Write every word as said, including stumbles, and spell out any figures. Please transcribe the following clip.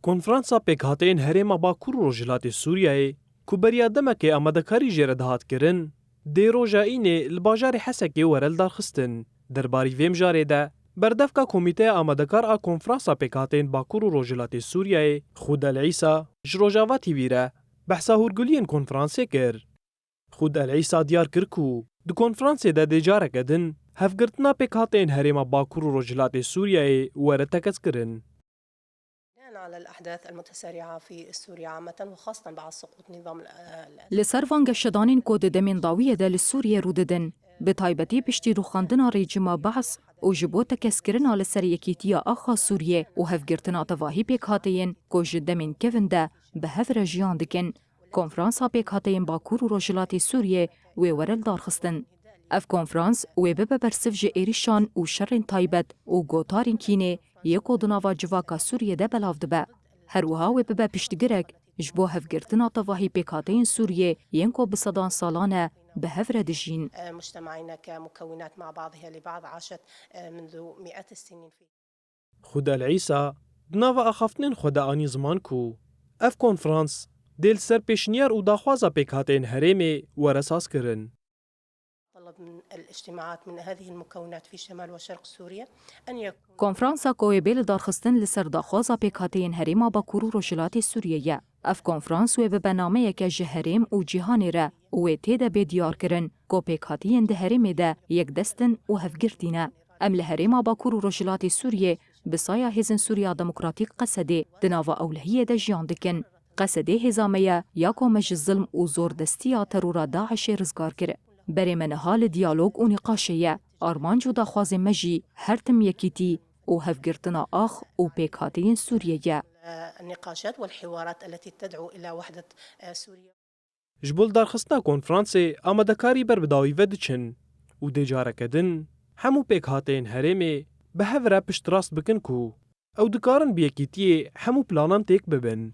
Konferansa Pêkhateyên Herêma Bakur û Rojhilatê Sûriyeyê, ku beriya demekê amadekarî jê re dihat kirin, dê roja Înê li bajarê Hesekê were lidarxistin. Derbarî vê mijarê de, berdevka Komîteya Amadekar a Konferansa Pêkhateyên Bakur û Rojhilatê Sûriyeyê, Xûd El Îsa, ji Rojava T V re behsa hûrguliyên konferansê kir. Xûd El Îsa diyar kir ku di konferansê de dê careke din hevgirtina pêkhateyên herêma Bakur û Rojhilatê Sûriyeyê were tekezkirin. بناءً على الأحداث المتسارعة في سوريا عامة وخاصة بعد سقوط نظام ال- ال- Li ser van geşedanên ku di demên dawiyê de li Sûriyê rû didin, bi taybetî piştî rûxandina rejîma Baas û ji bo tekezkirina li ser yekîtiya axa Sûriyê û hevgirtina tevahî pêkhateyên ku ji demên kevin de bi hev re jiyan dikin, Konferansa Pêkhateyên Bakur û Rojhilatê Sûriyê wê were lidarxistin. Ev konferans wê bibe bersiv ji êrişan û şerên taybet û gotarên kînê yê ku di nava civaka Sûriyê de belav dibe. Her wiha wê bibe piştgirek ji bo hevgirtina tevahî pêkhateyên Sûriyê yên ku bi sedan salan e bi hev re dijîn. مجتمعين كمكونات مع بعضها لبعض عاشت منذ مئات السنين في Xûd El Îsa di nava axaftinên xwe de anî ziman ku ev konferans dê li ser pêşniyar û daxwaza pêkhateyên herêmê were sazkirin. طلب من الاجتماعات من هذه المكونات في شمال وشرق سوريا أن يكون Konferansa ku wê bê lidarxistin li ser daxwaza pêkhateyên herêma Bakur û Rojhilatê Sûriyê ye. Ev konferans wê bibe nameyeke ji herêm û cîhanê re û wê tê de bê diyarkirin ku pêkhatiyên di herêmê de yekdest in û hevgirtî ne. Em li herêma Bakur û Rojhilatê Sûriyê bi saya Hêzên Sûriya Demokratîk, Qesedê, di nava ewlehiyê de jiyan dikin. Qesedê hêza me ye ya ku me ji zilm û zordestiya terora DAIŞê rizgar kir. Berê me niha li diyalog û nîqaşê ye. Armanc û daxwazên me jî her tim yekîtî û hevgirtina ax û pêkhateyên Sûriyê ye. النقاشات والحوارات التي تدعو إلى وحدة سوريا. Ji bo lidarxistina konferansê amadekarî ber bi dawî ve diçin û dê careke din hemû pêkhateyên herêmê bi hev re piştrast bikin ku ew dikarin bi yekîtiyê hemû planan têk bibin.